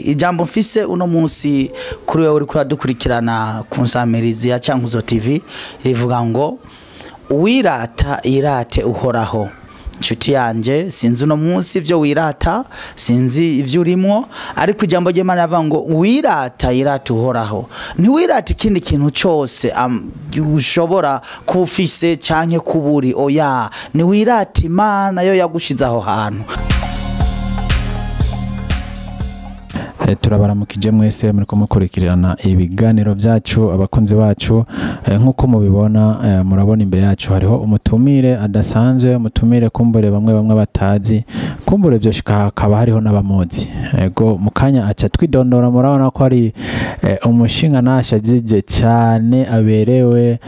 Ijambo mfise uno munsi kuri wewe uri kuradukurikirana ku nsamirizi ya Cankuzo TV rivuga ngo uwirata irate uhoraho. Nshuti yanje, sinzi uno munsi ivyo wirata, sinzi ivyo urimwo, ariko ijambo ry'Imana rivuga ngo uwirata irate uhoraho. Ntiwirate ikindi kintu cyose ushobora kuba ufise canke kuburi, oya, niwirate Imana yo yagushize aho hantu. Turabaramukije mwese muriko mukurikirana ibiganiro byacu, abakunzi bacu. Nkuko mubibona, murabona imbere yacu hariho umutumire adasanzwe, umutumire kumbure bamwe bamwe batazi, kumbure byoshika hakaba hariho n'abamuzi. Ego mukanya aca twidondora, murabona ko ari umushinga nashajije cyane aberewe.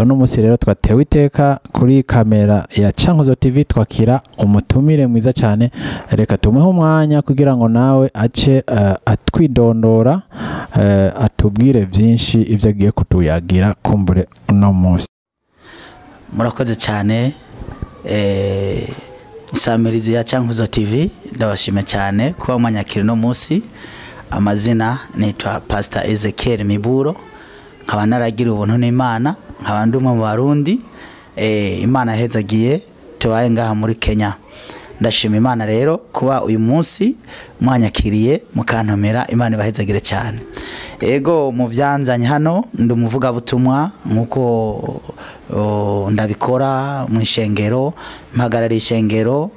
Uno munsi rero twatewe iteka kuri kamera ya Cankuzo TV twakira umutumire mwiza cyane. Reka tumuhe umwanya kugira ngo nawe ace atwidondora, atubwire byinshi ibyo agiye kutuyagira kumbure uno munsi. Murakoze cyane, nsamirizi ya Cankuzo TV, ndabashima cyane kuba mwanyakira uno munsi. Amazina nitwa Pastor Ezekiel Miburo, nkaba naragira ubuntu n'Imana, nkaba ndi umwe mu Barundi Imana yahezagiye tubaye ngaha muri Kenya. Ndashima Imana rero kuba uyu munsi mwanyakiriye mukantomera, Imana ibahezagire cyane. Ego mu byanzanye hano ndi umuvugabutumwa nkuko ndabikora mu ishengero, mpagarariye ishengero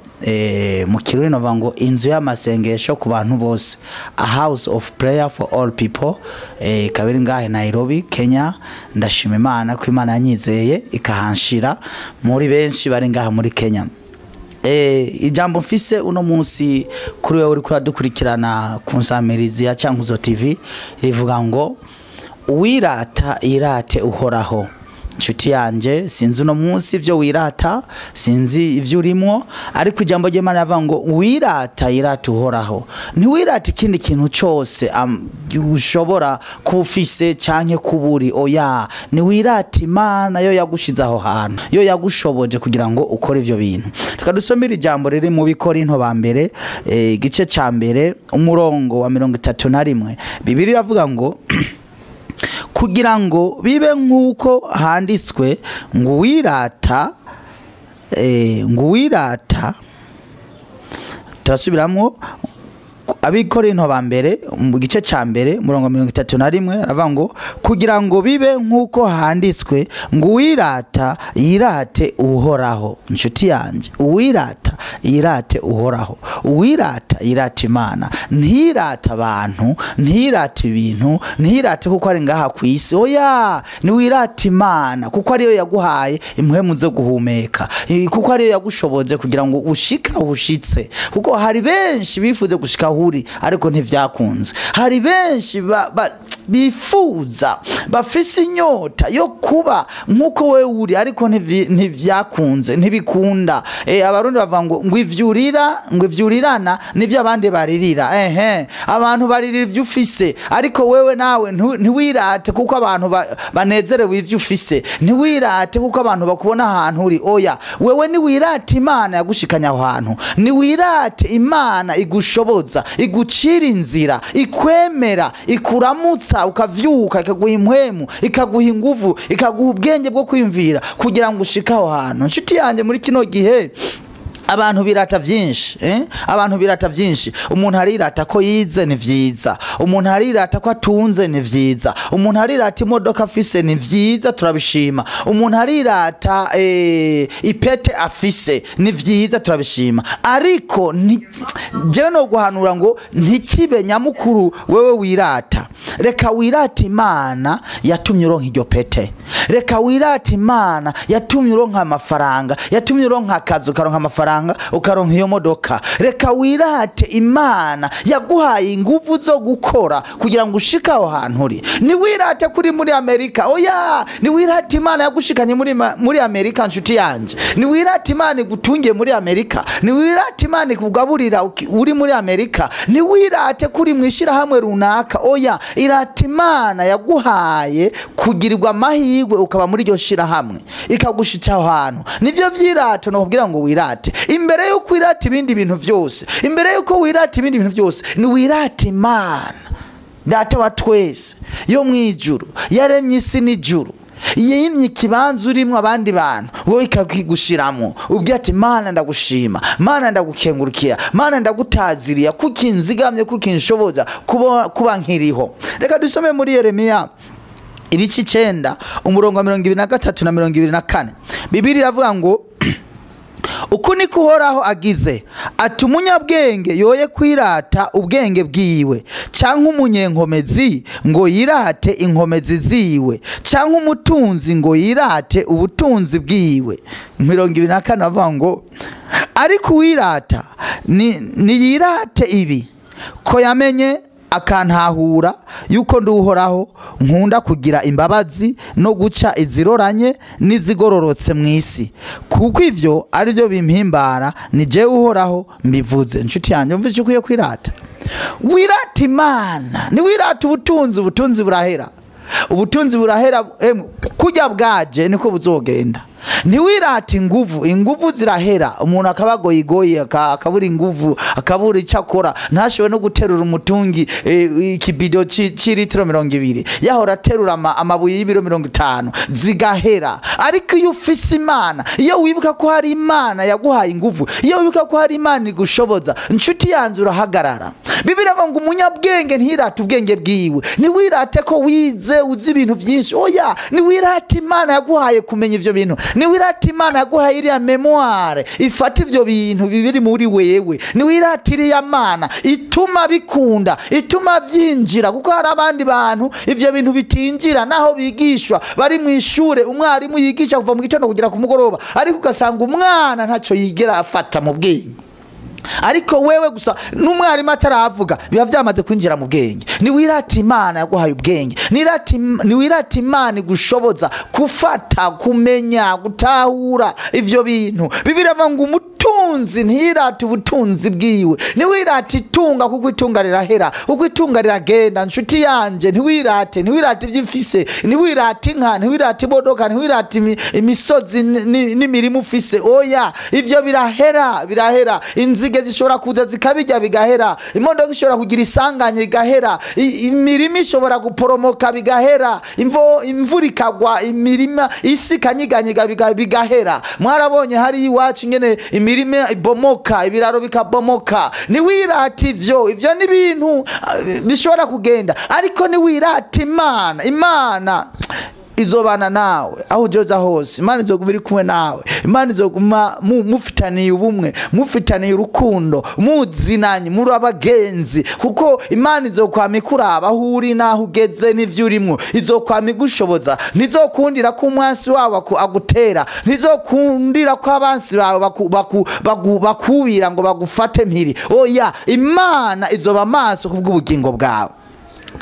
mu Kirundi novuga ngo inzu y'amasengesho ku bantu bose, a house of prayer for all people, ikaba iri ngahe Nairobi, Kenya. Ndashima Imana ko Imana yanyizeye ikahanshira muri benshi bari ngaha muri Kenya. Ijambo mfise uno munsi kuri wewe uri kuradukurikirana ku nsamirizi ya Cankuzo TV rivuga ngo uwirata irate uhoraho. Nshuti yanje, sinzi uno munsi ivyo wirata, sinzi ivyo urimwo, ariko ijambo ry'Imana rivuga ngo uwirata irate uhoraho. Ntiwirate ikindi kintu cyose ushobora kuba ufise canke kuburi, oya, niwirate Imana yo yagushize aho hantu, yo yagushoboje kugira ngo ukore ivyo bintu. Reka dusomere ijambo riri mu Bikorinto ba mbere, igice ca mbere umurongo wa 31. Bibiliya iravuga ngo kugira ngo bibe nkuko handitswe ngo uwirata, ngo uwirata, turasubiramwo Abikorinto ba mbere mu gice ca mbere murongo 31, aravuga ngo kugira ngo bibe nkuko handitswe ngo uwirata yirate uhoraho. Nshuti yanje, uwirata yirate uhoraho, uwirata yirate Imana, ntirata abantu, ntirata ibintu, ntirate kuko ari ngaha ku isi, oya, niwirate Imana kuko ariyo yaguhaye impwemu zo guhumeka, kuko ariyo yagushoboje kugira ngo ushika ushitse, kuko hari benshi bifuze gushika huri ariko ntivyakunze. Hari benshi bifuza, bafise inyota yo kuba nkuko wewe uri ariko ntivyakunze, ntibikunda. Abarundi bavuga ngo ngo ivyurira, ngo ivyurirana nivyo abandi baririra. Abantu baririra ivyo ufise, ariko wewe nawe ntiwirate kuko abantu banezerewe ivyo ufise, ntiwirate kuko abantu bakubona ahantu uri, oya, wewe niwirate Imana yagushikanya aho hantu, niwirate Imana igushoboza, igucira inzira, ikwemera, ikuramutsa ukavyuka, ikaguha impwemu, ikaguha inguvu, ikaguha ubwenge bwo kwiyumvira kugira ngo ushike aho hantu. Nshuti yanjye, muri kino gihe abantu birata vyinshi, Abantu birata vyinshi. Umuntu arirata ko yize, ni vyiza. Umuntu arirata ko atunze, ni vyiza. Umuntu arirata imodoka afise, ni vyiza, turabishima. Umuntu arirata ipete afise, ni vyiza, turabishima. Ariko jewe no guhanura ngo ntikibe nyamukuru wewe wirata. Reka wirate Imana yatumye uronka iryo pete, reka wirate Imana yatumye uronka amafaranga, yatumye uronka akazi, ukaronka amafaranga, ukaronka iyo modoka. Reka wirate Imana yaguhaye inguvu zo gukora kugira ngo ushike aho hantu uri. Niwirate kuri muri Amerika, oya, niwirate Imana yagushikanye muri Amerika. Nshuti yanje, niwirate Imana igutungiye muri Amerika, niwirate Imana ikugaburira uri muri Amerika, niwirate kuri mwishirahamwe runaka, oya, irate Imana yaguhaye kugirirwa amahirwe ukaba muri iryo shirahamwe, ikagushitsa aho hantu. Nivyo vyirato nokubwira ngo wirate. Imbere yuko wirata ibindi bintu vyose, imbere yuko wirata ibindi bintu byose, ni wirata Imana Data wa twese yo mwijuru, yaremye isi n'ijuru, yimye ikibanza urimo abandi bantu, wowe ikakigushiramo. Ubwira ati Mana ndagushima, Mana ndagukengurukira, Mana ndagutaziriya kuko inzigamye, kuko inshoboza kuba nkiriho. Reka dusome muri Yeremiya ibice 9 umurongo wa 23 na 24. Bibiri iravuga ngo uku niko Uhoraho agize ati umunyabwenge yoye kwirata ubwenge bwiwe, canke umunyenkomezi ngo yirate inkomezi ziwe, canke umutunzi ngo yirate ubutunzi bwiwe. 24 avuga ngo ariko uwirata ni yirate ibi, ko yamenye akantahura yuko nduhoraho nkunda kugira imbabazi no guca iziroranye n'izigororotse mu isi, kuko ivyo ari byo bimpimbara, ni jewe Uhoraho mbivuze. Nshuti yanjye, umva icyo ukwiye kwirata. Wirata Imana, ni wirata ubutunzi. Ubutunzi burahera, ubutunzi burahera, kujya bwaje niko buzogenda. Ntiwirate inguvu, inguvu zirahera, umuntu akabagoyigoye akabura inguvu, akabura icyo akora, ntashobore no guterura umutungi ikibido c'ilitiro 20, yahora aterura amabuye y'ibiro 50, zigahera. Ariko iyo ufise Imana, iyo wibuka ko hari Imana yaguhaye inguvu, iyo wibuka ko hari Imana igushoboza, nshuti yanjye urahagarara. Bibiliya ivuga ngo umunyabwenge ntirate ubwenge bwiwe. Ntiwirate ko wize uzi ibintu byinshi, oya, niwirate Imana yaguhaye kumenya ivyo bintu. Niwirate Imana yaguhaye iriya memoire ifata ivyo bintu bibiri muri wewe. Niwirate iriya Mana ituma bikunda, ituma vyinjira, kuko hari abandi bantu ivyo bintu bitinjira naho bigishwa bari mu ishure, umwarimu yigisha kuva mu gitondo kugera ku mugoroba, ariko ugasanga umwana ntaco yigera afata mu bwenge. Ariko wewe gusa n'umwarimu ataravuga biba vyamaze kwinjira mu bwenge. Niwirate Imana yaguhaye ubwenge, niwirate Imana igushoboza gufata, kumenya, gutahura ivyo bintu. Bibiliya ivuga ngo umutunzi ntiyirate ubutunzi bwiwe. Niwirate itunga, kuko itunga rirahera, kuko itunga riragenda. Nshuti yanje, ntiwirate, ntiwirate ivyo ufise, ntiwirate inka, ntiwirate imodoka, ntiwirate imisozi n'imirima ufise, oya, ivyo birahera, birahera. Inzige zishobora kuza zikabijya bigahera, imodoka ishobora kugira isanganya igahera, imirima ishobora guporomoka bigahera, imvura ikagwa, imirima isi ikanyiganyiga bigahera. Mwarabonye hari iwacu ingene imirima ibomoka, ibiraro bikabomoka. Niwirate ivyo, ivyo ni ibintu bishobora kugenda, ariko niwirate Imana, Imana izobana nawe aho ujoza hose. Imana izoguma iri kumwe nawe, Imana izoguma mufitaniye ubumwe, mufitaniye urukundo, muzinanye, muri abagenzi, kuko Imana izokwama ikuraba aho uri naho ugeze n'ivyo urimwo. Izokwama igushoboza, ntizokundira ko umwansi wawe agutera, ntizokundira ko abansi bawe bakubira ngo bagufate mpiri. Oya, Imana izoba maso kubw'ubugingo bwawe.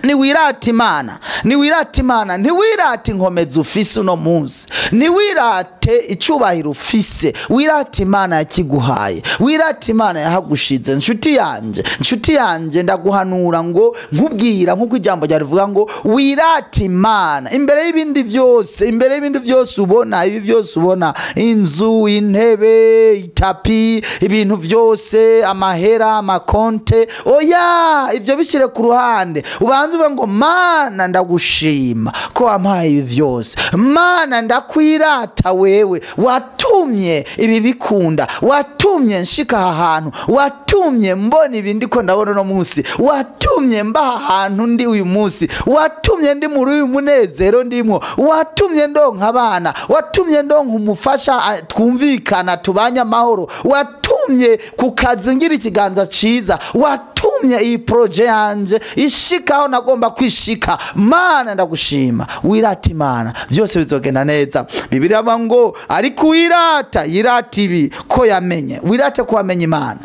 Niwirate Imana, niwirate Imana, ntiwirate inkomezi ufise uno munsi, ntiwirate icubahiro ufise, wirate Imana yakiguhaye, wirate Imana yahagushize. Nshuti yanje, nshuti yanje, ndaguhanura ngo nkubwira nkuko ijambo rya rivuga ngo wirate Imana imbere y'ibindi vyose, imbere y'ibindi vyose ubona, ibi vyose ubona, inzu, intebe, itapi, ibintu vyose, amahera, amakonte, oya, ivyo bishire ku ruhande. Ubanze uvuge ngo Mana ndagushima ko wampaye ibi vyose, Mana ndakwirata wewe watumye ibi bikunda, watumye nshika aha hantu, watumye mbona ibi ndiko ndabona uno munsi, watumye mba aha hantu ndi uyu munsi, watumye ndi muri uyu munezero ndimwo, watumye ndonka abana, watumye ndonka umufasha twumvikana tubanye amahoro, watumye ku kazi ngira ikiganza ciza, watumye iyi projet yanje ishika aho nagomba kwishika. Mana ndagushima. Wirata Imana, vyose bizogenda neza. Bibiliya ivuga ngo ariko wirata yirata ibi ko yamenye. Wirate ko wamenye Imana,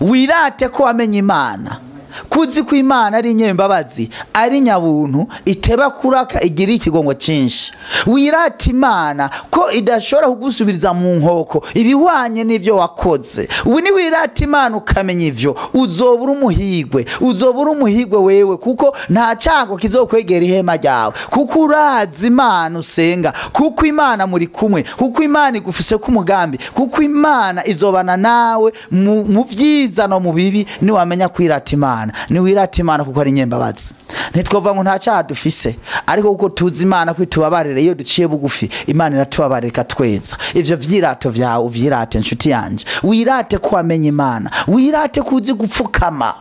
wirate ko wamenye Imana, Kuzi ko Imana ari inyembabazi, ari nyabuntu, iteba kuraka, igira ikigongo cinshi. Wirate Imana ko idashobora kugusubiriza mu nkoko ibihwanye n'ivyo wakoze. Ubu ni wirate Imana ukamenya ivyo, uzobura umuhigwe, uzobura umuhigwe wewe, kuko nta cyago kizokwegera ihema ryawe, kuko urazi Imana usenga, kuko Imana muri kumwe, kuko Imana igufise ku mugambi, kuko Imana izobana nawe mu vyiza no mu bibi. Niwamenya kwirata Imana, niwirata Imana kuko ari inyembabazi. Ntitwova ngo nta cyaha dufise, ariko kuko tuzi Imana kwitubabarira iyo duciye bugufi, Imana iratubabarira ikatweza. Ivyo vyirato vyawe uvyirate nshuti yanje, wirate ko wamenye Imana, wirate kuzi gupfukama,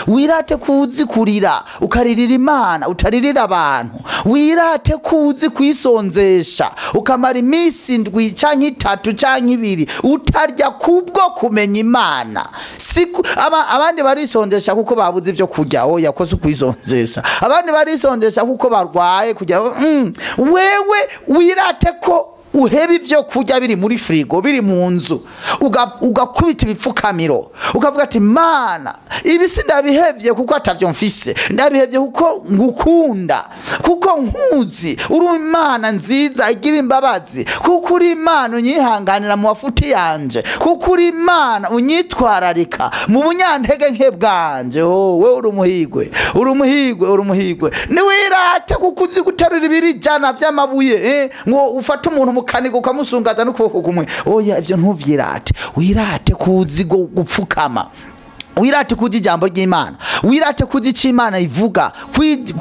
wirate kuzi kurira ukaririra Imana utaririra abantu, wirate kuzi kwisonzesha ukamara iminsi 7 canke 3 canke 2 utarya kubwo kumenya Imana. Siku abandi barisonzesha kuko babuze ivyo kurya, oya ko ukwisonzesha. Abandi barisonzesha kuko barwaye kujya. Wewe wirate ko uheba ivyo kurya biri muri frigo, biri mu nzu, ugakubita ibipfukamiro ukavuga ati Mana, ibi si ndabihevye kuko atavyo mfise, ndabihevye kuko ngukunda, kuko nkuzi uri Imana nziza igira imbabazi, kuko uri Imana unyihanganira mu mafuti yanje, kuko uri Imana unyitwararika mu bunyantege nke bwanje. Oh, wewe uri umuhigwe, uri umuhigwe, uri umuhigwe. Niwirate kuko uzi guterura ibiri 100 vy'amabuye, ngo ufate umuntu mukanigo ukamusungaza n'ukuboko kumwe. Oya, ivyo ntuvyirate. Wirate kuzi gupfukama, wirate kuzi ijambo ry'Imana, wirate kuzi ico Imana ivuga,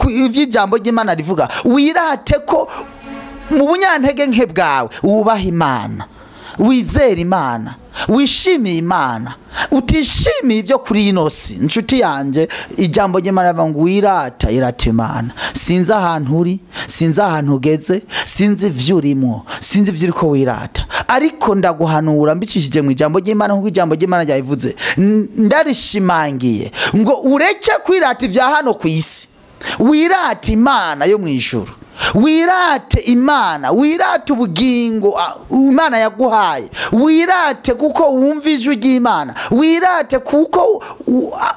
ivyo ijambo ry'Imana rivuga. Wirate ko mu bunyantege nke bwawe wubaha Imana, wizera Imana, wishimiye Imana, utishimiye ibyo kuri ino si. Nshuti yanje, ijambo ry'Imana rivuga ngo wirata, irata Imana. Sinzi ahantu uri, sinzi ahantu ugeze, sinzi ivyo urimo, sinzi ivyo uriko wirata, ariko ndaguhanura mbicishije mu ijambo ry'Imana, nkuko ijambo ry'Imana ryabivuze, ndarishimangiye ngo ureke kwirata ivya hano ku isi, wirate Imana yo mu ijuru, wirate Imana, wirate ubugingo Imana yaguhaye, wirate kuko wumva ijwi ry'Imana, wirate kuko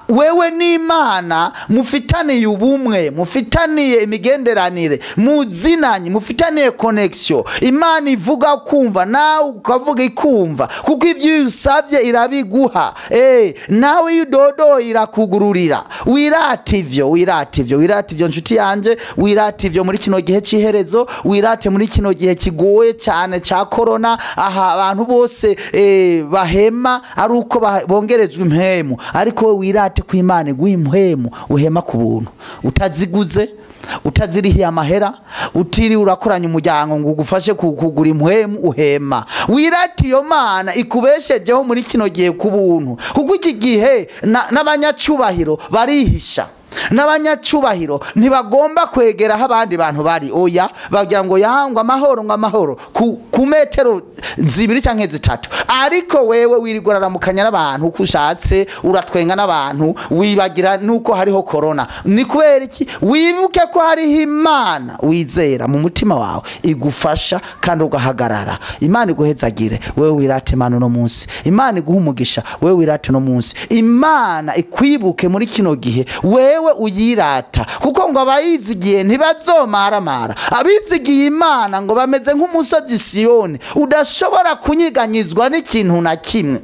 wewe n'Imana mufitaniye ubumwe, mufitaniye imigenderanire, muzinanye, mufitaniye connection. Imana ivuga kumva, nawe ukavuga ikumva, kuko ivyo usavye irabiguha, nawe iyo udodoye irakugururira. Wirate ivyo, wirate ivyo, wirate ivyo nshuti yanje, wirate ivyo muri kino gihe c'iherezo, wirate muri kino gihe kigoye cyane ca corona, aha abantu bose bahema ari uko bongerezwa impemu, ariko we wirate ku Imana iguha impemu, uhema ku buntu, utaziguze, utazirihiye amahera, utiri urakoranya umuryango ngo ugufashe kugura impwemu, uhema. Wirate iyo Mana ikubeshejeho muri kino gihe ku buntu, kuko iki gihe n'abanyacubahiro barihisha, n'abanyacubahiro ntibagomba kwegera aho abandi bantu bari. Oya, bagira ngo yangwa amahoro, ngo amahoro ku metero 2 canke 3, ariko wewe wirirwa uraramukanya n'abantu uko ushatse, uratwenga n'abantu, wibagira nuko hariho corona. Ni kubera iki? Wibuke ko hariho Imana wizera mu mutima wawe igufasha kandi ugahagarara. Imana iguhezagire wewe wirate Imana uno munsi, Imana iguhe umugisha wewe wirate uno munsi, Imana ikwibuke muri kino gihe wewe uyirata, kuko ngo abayizigiye ntibazomaramara. Abizigiye Imana ngo bameze nk'umusozi Siyoni udashobora kunyiganyizwa n'ikintu na kimwe.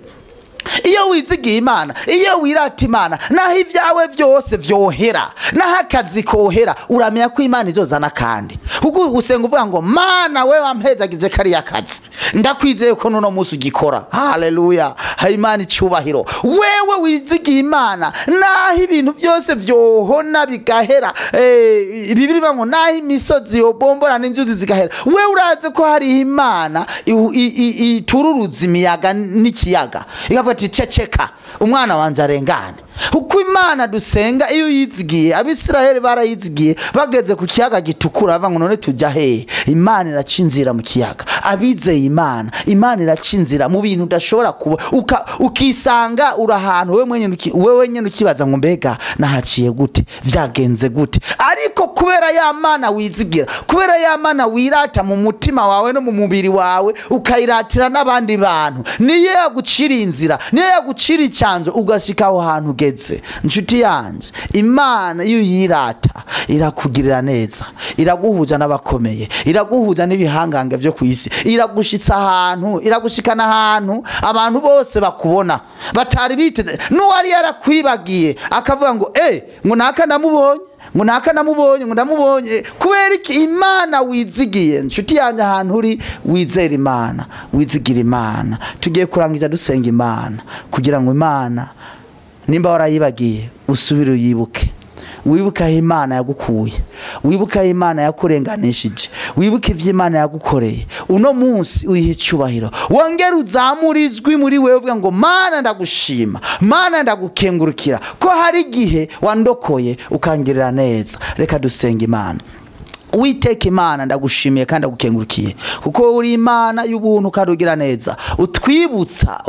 Iyo wizigiye Imana, iyo wirata Imana, naho ibyawe byose vyohera, naho akazi kohera, uramenya ko Imana izozana kandi. Kuko usenga uvuga ngo Mana wewe wampezagize kariya kazi, ndakwizeye ko nuno munsi ugikora. Haleluya, ha Imana icubahiro. Wewe wizigiye Imana, naho ibintu byose vyohona bigahera, Bibiliya ivuga ngo naho imisozi yobombora n'inzuzi zigahera, wewe urazi ko hari Imana itururuza imiyaga n'ikiyaga, ikavuga ati ceceka umwana wanje arengane. Uko Imana dusenga iyo yizigiye, Abisiraheli barayizigiye bageze ku kiyaga gitukura, bava ngo none tujya hehe? Imana iracinzira mu kiyaga. Abizeye Imana, Imana iracinzira mu bintu udashobora kuba, ukisanga uri ahantu wewe nyene ukibaza ngo mbega nahaciye gute, vyagenze gute? Ariko kubera ya Mana wizigira, kubera ya Mana wirata mu mutima wawe no mu mubiri wawe, ukayiratira n'abandi bantu, niyo yagucira inzira, niyo yagucira icyanzo, ugashika aho hantu. ugeze. Nshuti yanje, Imana iyo uyirata irakugirira neza, iraguhuza n'abakomeye, iraguhuza n'ibihangange byo ku isi, iragushitsa ahantu, iragushikana ahantu abantu bose bakubona batari biteze. N'uwari yarakwibagiye akavuga ngo ngo naka ndamubonye, ngo naka ndamubonye, ngo ndamubonye. Kubera iki? Imana wizigiye. Nshuti yanjye, ahantu uri wizera Imana, wizigira Imana. Tugiye kurangiza dusenga Imana kugira ngo Imana, nimba warayibagiye, usubire uyibuke. Wibuke aho Imana yagukuye, wibuke aho Imana yakurenganishije, wibuke ivyo Imana yagukoreye. Uno munsi uyihe icubahiro, wongere uzamure ijwi muri wewe uvuga ngo Mana ndagushima, Mana ndagukengurukira ko hari igihe wandokoye ukangirira neza. Reka dusenga Imana. Uwiteka Imana, ndagushimiye kandi ndagukengurukiye, kuko uri Imana y'ubuntu kandi ugira neza. Utwibutsa,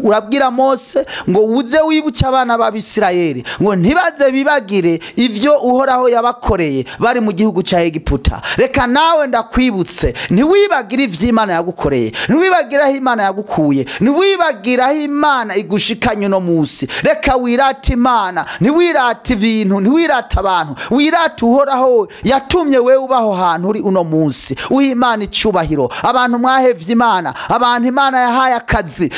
urabwira Mose ngo uze wibuke abana b'Abisirayeli, ngo ntibaze bibagire ivyo Uhoraho yabakoreye bari mu gihugu ca Egiputa. Reka nawe ndakwibutse, ntiwibagire ivyo Imana yagukoreye, ntiwibagire aho Imana yagukuye, ntiwibagire aho Imana igushikanye uno munsi. Reka wirate Imana, ntiwirate ibintu, ntiwirate abantu, wirate Uhoraho yatumye wewe ubaho hantu uri uno munsi. Uha Imana icubahiro. Abantu mwahevye Imana, abantu Imana yahaye akazi,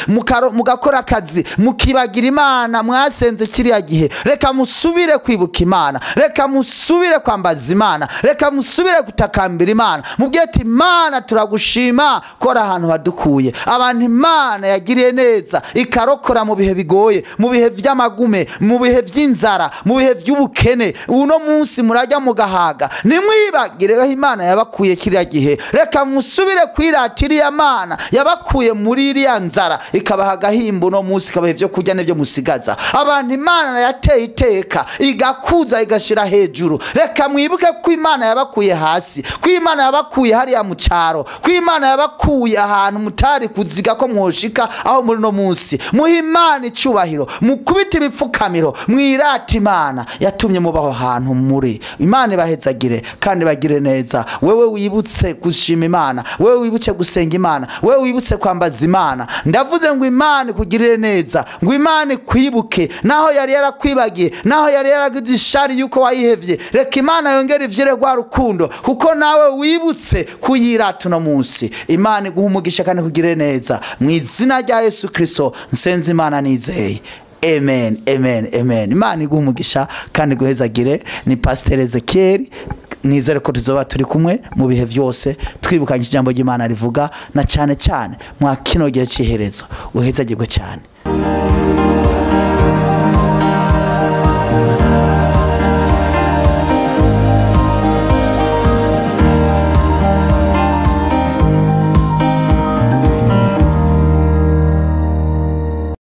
mugakora akazi mukibagira Imana mwasenze kiriya gihe. Reka musubire kwibuka Imana, reka musubire kwambaza Imana, reka musubire gutakambira Imana, mubwire ati Imana turagushima kora ahantu hadukuye. Abantu Imana yagiriye neza ikarokora mu bihe bigoye, mu bihe vy'amagume, mu bihe vy'inzara, mu bihe vy'ubukene, uno munsi murajya mugahaga. Nimwibagire aho Imana yabakuye kiriya gihe. Reka musubire kwirata iriya Mana yabakuye muri iriya nzara, ikabaha agahimbo uno munsi, ikabaha ivyo kurya n'ivyo musigaza. Abantu Imana yateye iteka igakuza igashira hejuru. Reka mwibuke ko Imana yabakuye hasi, ko Imana yabakuye hariya mu caro, ko Imana yabakuye ahantu mutari kuziga ko mwoshika aho muri no munsi. Muhe Imana icubahiro, mukubite ibipfukamiro, mwirate Imana yatumye mubaho ahantu muri. Imana ibahezagire kandi bagire neza. Wewe wibutse gushima Imana, wewe wibutse gusenga Imana, wewe wibutse kwambaza Imana, ndavuze ngo Imana ikugirire neza, ngo Imana ikwibuke naho yari yarakwibagiye, naho yari yaragize ishari yuko wayihevye. Reka Imana yongere ivyire rwa rukundo, kuko nawe wibutse kuyirata uno munsi. Imana iguhe umugisha kandi ikugirire neza, mu izina rya Yesu Kristo nsenze Imana nizeye. Amen, amen, amen. Imana iguhe umugisha kandi iguhezagire. Ni Pastor Ezekiel. Nizere ko tuzoba turi kumwe mu bihe byose, twibukanye ijambo ry'Imana rivuga, na cyane cyane mwa kino gihe cy'iherezo. Uhezagirwe cyane.